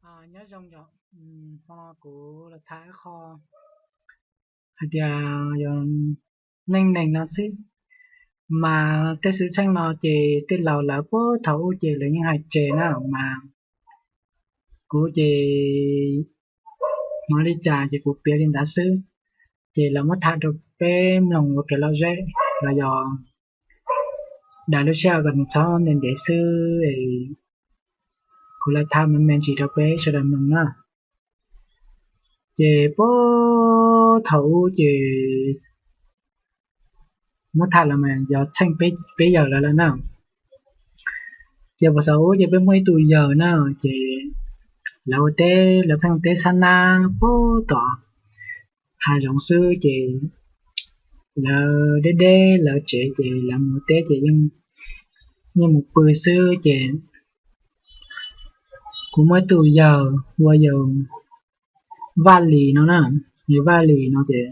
Nyob zoo yom, hmo no kuv los tham ib qho hais tias yog neej neeg no xwb, mas tej xwm txheej no ces tej laus lawv puag thaum ub ces lawv yeej hais tseg na, mas kuv ces hnov li cas ces kuv piav li ntawd xwb, ces lawv muab tham rau peb mloog ua kev lom zem los yog daws lub sij hawm kom nws txhob ntev ntev xwb, kuv los tham me me ntsis rau peb sawv daws mloog na. Ces puag thaum ub ces muab tham los mas yog txheej peb yawg lawv lawm na. Ces puag thaum ub ces peb muaj ib tug yawg na, ces lawv ua teb, lawv pheej ua teb xab nab puag tom hav zoov xwb, ces lawv deb deb lawv tsev ces lawv mus ua teb ces yeej mus pw xwb. Ces kuv muaj ib tug yawg ua yawg Vaj Lis no na, yawg Vaj Lis no ces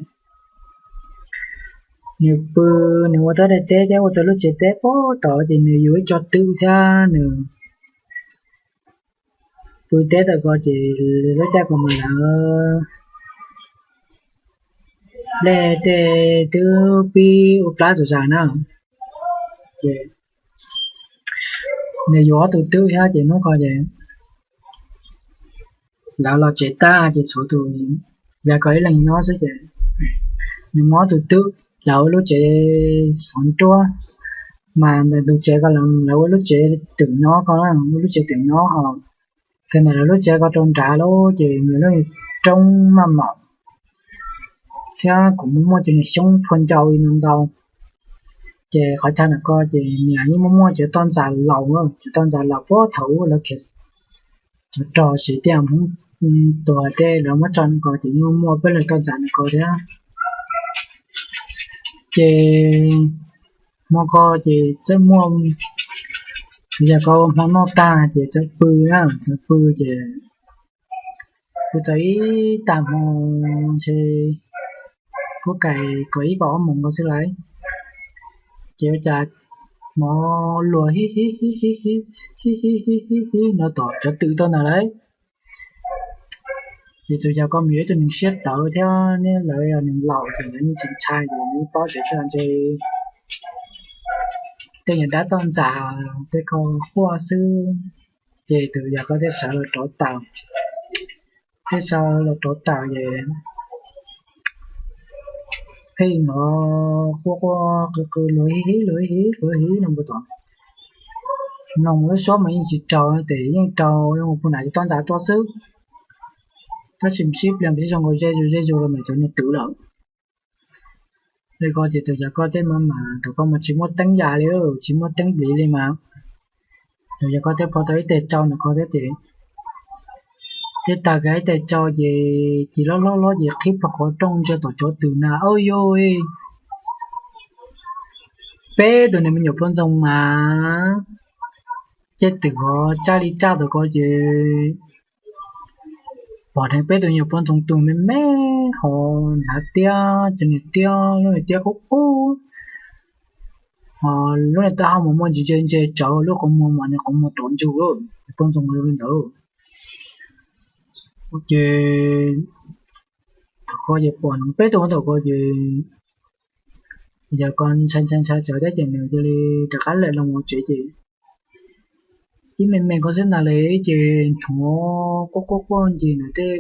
nws pw, nws ua tau daim teb thiab ua tau lub tsev teb puag tod ces nws yuav ib co twm thiab nws pw teb tau ko ces lub caij ko mas lawv dej tej twb pib ua plab zom zaws na, ces nws yuav ob tug twm thiab ces hnub ko ces lawv los tsev tag ces tshuav tus yawg ko ib leeg nyob xwb ces nws muab ob tug twm, lawv ua lub tsev xov nruab, mas ntawm tus tsev ko lawv ua lub tsev twm nyob ko, ua lub tsev twm nyob ho kiag ntawm lawv lub tsev ko rau nrad lawm ces nws lub roob maj mam thiab kuj muaj muaj cov niag xyoob phua ncau li no ntau. Ces qhov chaw ntawm ko ces nws yeej muaj muaj cov toj ntxas laus, cov toj ntxas laus puag thaum ub lawv khiav, cov rog siv tej Hmoob tuag tej lawv muab tso ntawm ko ces yeej muaj muaj peb lub toj ntxas ntawm ko thiab. Ces hmo ko ces txawm muaj, yog ko hmo noj tag ces txawm pw na, txawm pw ces pw txog ib tag hmo ntshe kuj kaim kaum ib kaum ob moos ko xwb lauj, ces ua cas hnov luag hib hib hib hib hib hib hib hib hib hib no tom cov twm toj ntawd lauj. Ces tus yawg ko mas yog ib tug neeg siab tawv thiab, neb lawv yog neeg laus ces lawv yeej tsis ntshai ces nws paub tias tej zaum ntshe tej nyuag dab toj ntxas tej ko quaj xwb. Ces tus yawg ko thiaj sawv los rauv taws, thiaj sawv los rauv taws ces pheej hnov quaj quaj qw qw luag hib hib luag hib hib luag hib no puag tom. Mloog lub suab mas yeej tsis raug tes yeej raug zoo puag nram cov toj ntxas tuaj xwb. Tab sis sib pliag pes zoo nkaus ze zus ze zus los ntawm cov niag twm lawm. Li ko ces tus yawg ko thiaj mam mam, thaum ko mas tsis muaj teeb yam li, tsis muaj teeb pliv li mas, tus yawg ko thiaj pom tau ib teg tsau ntawm ko thiab ces thiaj taw kiag ib teg tsau ces cig loj loj loj ces qhib plho qhov rooj ntsia tom cov twm na, au yog peb tus niag me nyuam poj ntxoog mas caj twm hov tsaj li tsaj tom ko ces pom dheev peb tus me nyuam poj ntxoog tus me me ho hnav tiab, cov niag tiab, lub niag tiab qub qub, ho lub niag taub hau mas muaj ntsis ntse ntse tsawv, lub qhov muag mas niag qhov muag rov ntsug lawm, poj ntxoog li ntawd. Ces thaum ko ces pom peb tus ua ntawm ko ces yawg ko ntshai ntshai ntshai tsawv thiab ces nws cia li rov qab lawm los mus tsev ces ib me me ko xwb ntag li ces hnov quaj quaj quaj ncig ntawm tej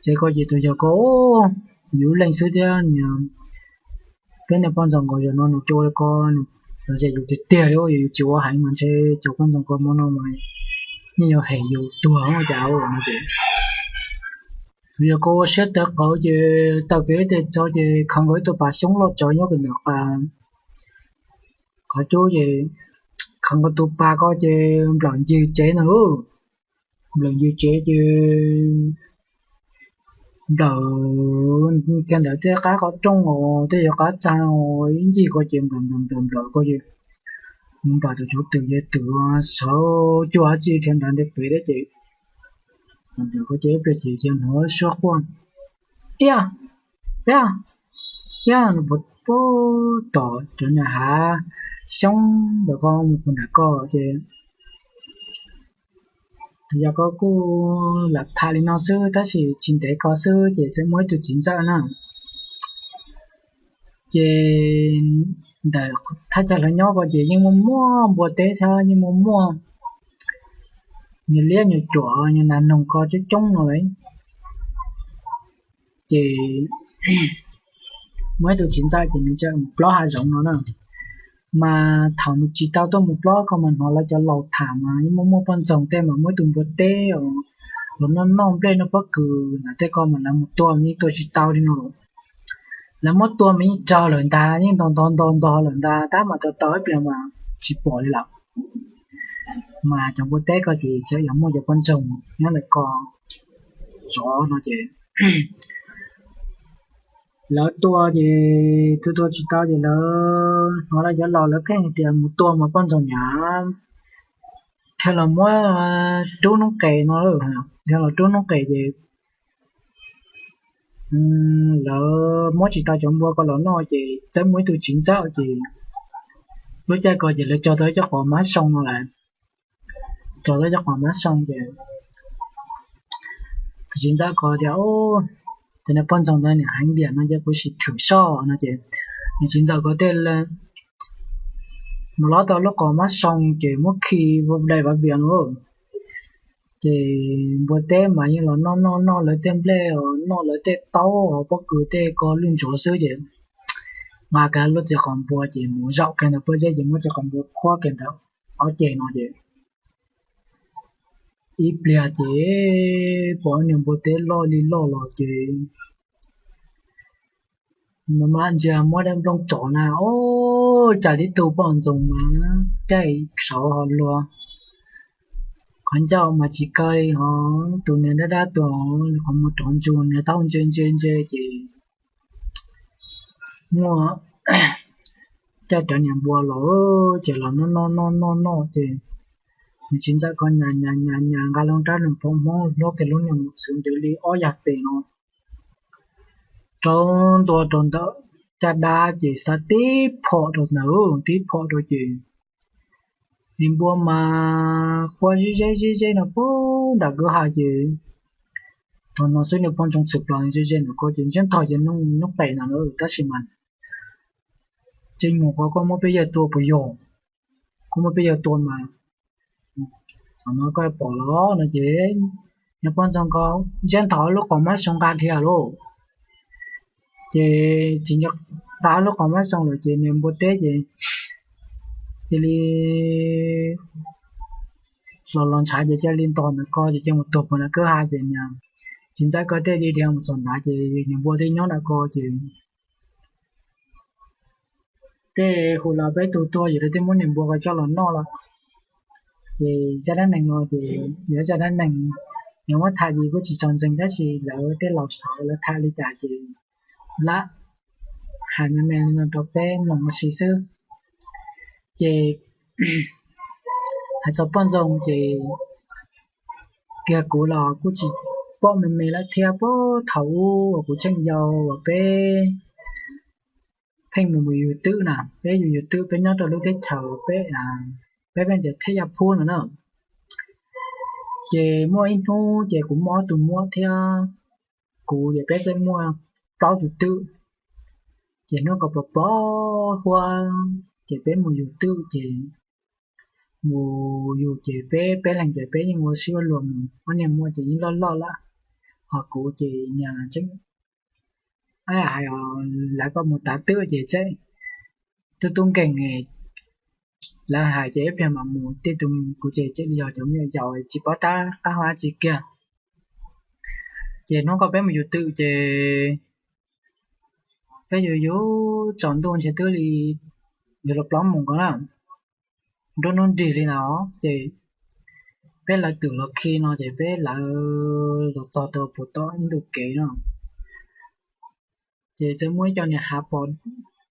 tsev ko ces tus yawg ko yus leej xwb thiab, peb niag poj ntxoog nkaus yawg no nws cua li ko, los ze yus tiag tiag li, yus tsis ua heev mas ntshe cov poj ntxoog ko hmo no mas yeej yuav hem yus tuag ua cas no ces tus yawg ko ua siab tawv qawv ces taw kiag ib teg tsau ces khaws nkaus ib tug pas xyoob loj tsawv nyob kiag ntawm qhov cub ces khaws nkaus tus pas ko ces nplawm ncig tsev no lauj. Nplawm ncig tsev ces nplawm kiag ntawm tej qab qhov rooj os, tej yog qab txag os, ib ncig ko ces nplawm nplawm nplawm nplawm ko ces mus nplawm txog cov twm ces twm sawv cuag dab tsi dhia nrad nrad pem thiab ces nplawm ko ces ib pliag ces cia hnov suab quaj, Iab, iab, iab no puag tom cov niag hav xyoob ntawm ko mus puag nram ko ces Tus yawg ko kuj lam tham li no xwb tab sis tsis ntev ko xwb ces txawm muaj ib tug txiv ntxawm na. Ces ntawm thaj chaw lawv nyob ko ces yeej muaj muaj npua teb thiab yeej muaj muaj nyuag liab nyuag cuam nyuag nas noog ko coob coob no lawm. Ces muaj ib tug txiv ntxawm ces nws txawm mus plob hav zoov no na. Mas thaum nws tsis tau tuaj mus plob ko mas hnov lawv cov laus tham mas yeej muaj muaj poj ntxoog tej mas muaj ib tug npua teb los noj noj nplej noj pob kws ntawd tej ko mas lawv mus tua mas yeej tua tsis tau li no. Lawv muab tua mas yeej raug lawm ntag, yeej ntog ntog ntog ntog lawm ntag tab mas tau tau ib pliag mas tsis pom li lawm. Mas cov npua teb ko ces txawm yog muaj cov poj ntxoog nyob ntawm ko zov no ces lawv tua ces tua tua tsis tau ces lawv hnov lawv cov laus lawv pheej hais tias mus tua mas poj ntxoog niam thiaj los muab rub noob qes no, thiaj los rub noob qes ces lawv muab tsis tau cov npua ko los noj ces txawm muaj ib tug txiv ntxawm ces lub caij ko ces lawv cog tau ib co qos mab soo no lawm. Cog tau ib co qos mab soo ces tus txiv ntxawm ko tias, cov niag poj ntxoog ntawd niam heev tiag no ces kuv sim thwm soj no ces nws txiv ntxawm ko thiaj mus lob tau lub qos mab soo ces muab khi ua dai vav vias no. Ces npua teb mas yeej los noj noj noj lawv tej nplej os, noj lawv tej taub os, pob kws tej ko lwj ntsuav xwb ces nqa kiag lub txiv qos npua ces mus zaum kiag ntawm pob zeb ces muab txiv qos npua khuab kiag ntawd ob ceg no ces ib pliag ces pom niag npua teb loj li loj los ces mas ntsia muab dab nplooj tsov na, o, cas tib tug poj ntxoog mas caij saud ho luag, qhov ncauj mas tsis kaw li ho, tus niag dab dab tuag qhov muag rov ntsu niag taub ntse ntse ntse ces muaj coj cov niag npua los ces los noj noj noj noj noj ces nws txiv ntxawm ko nyas nyas nyas nyas nqa loo rab loo phom Hmoob hlub kiag lub niag mum txwv ntws li ob yag tes no rau ntua rau ntawm caj dab ces xa tib phom rau ntawd, tib phom rau ces niag npua mas quaj zib zeb zib zeb no puag nram kwj ha ces thaum no xwb niag poj ntxoog txwm plaws ze ze ntawm ko ces ntsiab ntog ces noob qes ntawd na, tab sis mas tseem mus qhov koj muab peb yawg tua puas yog? Koj muab peb yawg tua mas thaum no koj pom los no ces niag poj ntxoog ko ntsiab ntog lub qos mab soo nqa dhia lauj. Ces tsis nco qab lub qos mab soo lawm ces niag npua teb ces cia li los los ntshav ces cia li ntog ntawm ko ces cia mus tuag puag nram kwj ha ces niag txiv ntxawm ko thiaj li dhia mus txog nrad ces niag npua thiaj nyob nram ko ces tej hu los peb tug tuag ces lawv thiaj muab niag npua ko coj los noj lawm. Ces zaj dab neeg no ces yog zaj dab neeg, yog muab tham ces kuj tsis txaus ntseeg tab sis lawv tej laus xav lawv tham li cas ces lam hais me me li no rau peb mloog ua si xwb. Ces hais txog poj ntxoog ces kiag kuv los kuj tsis pom me me lawm thiab, puag thaum ub uas kuv tseem yau uas peb pheej mus mus yug twm na, peb yug yug twm peb nyob rau lub teb chaws peb, peb pheej tias Thej Yaj Phub no na. Ces muaj ib hnub ces kuv muaj ob tug muam thiab kuv ces peb txawm muaj plaub tus twm. Ces hnub ko pos pos huab ces peb mus yug twm ces mus yug ces peb peb leeg ces peb yeej ua sib ua luag mus, ob niag muam ces yeej loj loj lawm, ho kuv ces niag tseem hais lawv kom mus tav twm ces tseem tub tub nkeeg, lawv hais ces ib pliag mam mus, tej tus kuv ces tseem yog cov me nyuam yaus tsis paub tab qab hau dab tsi kiag. Ces hnub ko peb mus yug twm ces peb yug yug tsaus ntuj ntshe twb li yuav los plaub moos ko na, nruab hnub nrig li na, ces peb lawv twm los khi no ces peb lawv los txog rau puag tom ib ntu kev no, ces txawm muaj ib co niag hav pos,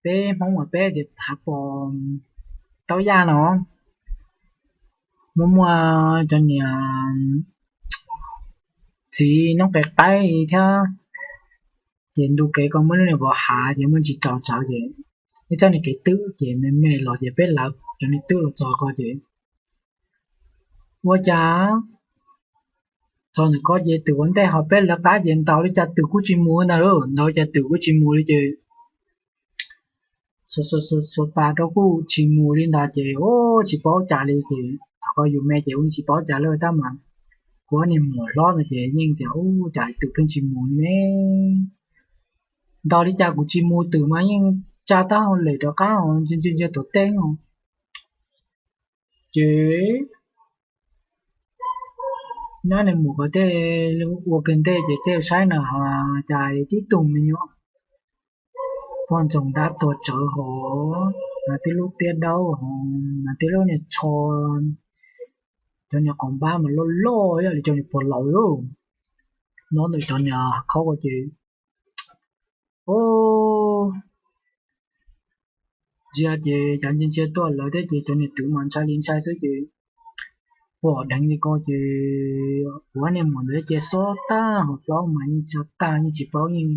peb Hmoob mas peb tias hav pos taub yaj no, muaj muaj cov niag txiv noob qes qaib thiab, ces ntu kev ko muaj lub niag vos hav ces muaj ntsis rau tsawv ces ib txoj niag kev twm ces me me los ces peb lawv cov niag twm los txog ko ces ua cas Thaum ntawd ko ces twm ua ntej ho peb lawv qab ces ntaus li cas twm kuj tsis mus ntag lauj, ntaus li cas twm kuj tsis mus li ces xuas xuas xuas xuas pas rau kuj tsis mus li ntag ces ua tsis paub cas li ces thaum ko yus me ces ua tsis paub cas li tab mas kuv ob niag muam hlob ntawd ces yeej tias ua cas twm pheej tsis mus ne, ntaus li cas kuv tsis mus twm mas yeej tsa taub hau lem rov qab ntsia ntsia tom teb os. Ces nyob niag muam ko tej ua kawg ntej ces tej saib na cas tib tug me nyuam poj ntxoog dab tuag tsawv hos, nas twb lub tiab daub hos, nas twb lub niag tsho, cov niag qos npab mas loj loj ib yam li cov niag pog laus lauj. Nyob ntawm cov niag khaub ko ces ntsia ces cas ntsia ntsia tuaj lawv thiab ces cov niag twm mas ntshai li ntshai xwb ces pom dheev li ko ces kuv ob niag muam ntawd ces xob tag hauv plaub mas yeej tsa tag yeej tsis paub yeej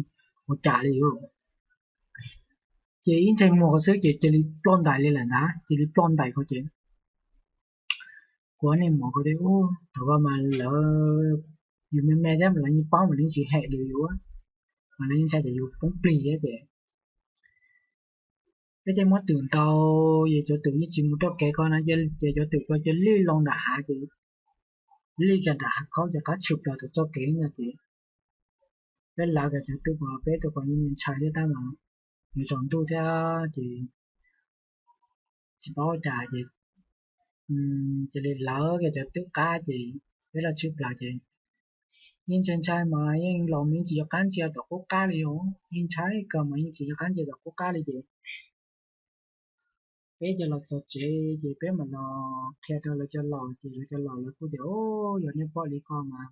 ua cas li. Ces ib ntsais muag ko xwb ces cia li ploj ntais li lawm ntag, cia li ploj ntais ko ces kuv ob niag muam ko tias ub thaum ko mas lawv, yus me me thiab mas lawv yeej paub mas lawv yeej tsis hem li yus, mas lawv yeej ntshai tias yus poob plig thiab ces peb tej muab twm ntaus ces cov twm yeej tsis mus rau kev ko na ces cov twm ko cia li loj nram hav ces li kiag nram hav khaub ces qab tshwm plaws tom txoj kev no ces peb lawv kiag cov twm ko peb tus ko yeej ntshai thiab tab mas yuav tsaus ntuj thiab ces tsis paub cas ces cia li lawv kiag cov twm qab ces peb lawv tshwm plaws ces yeej ntshai ntshai mas yeej los mas yeej tsis nco qab ntsia tom qub qab li os, yeej ntshai kawg mas yeej tsis nco qab ntsia tom qub qab li ces peb cia los txog tsev ces peb mam los qhia rau lawv cov laus ces lawv cov laus lawv kuj tias o, yog nej pom li ko mas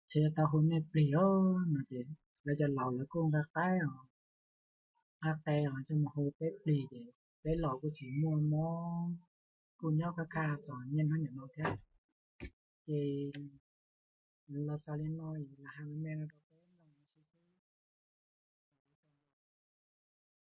ntshe yuav tau hu nej plig os no ces lawv cov laus lawv kuj nqa qaib os, nqa qe os coj mus hu peb plig ces peb los kuj tsis muaj mob, kuj nyob khab khab txom nyem hnub nim no thiab. Ces los xaus li no, lam hais me me no rau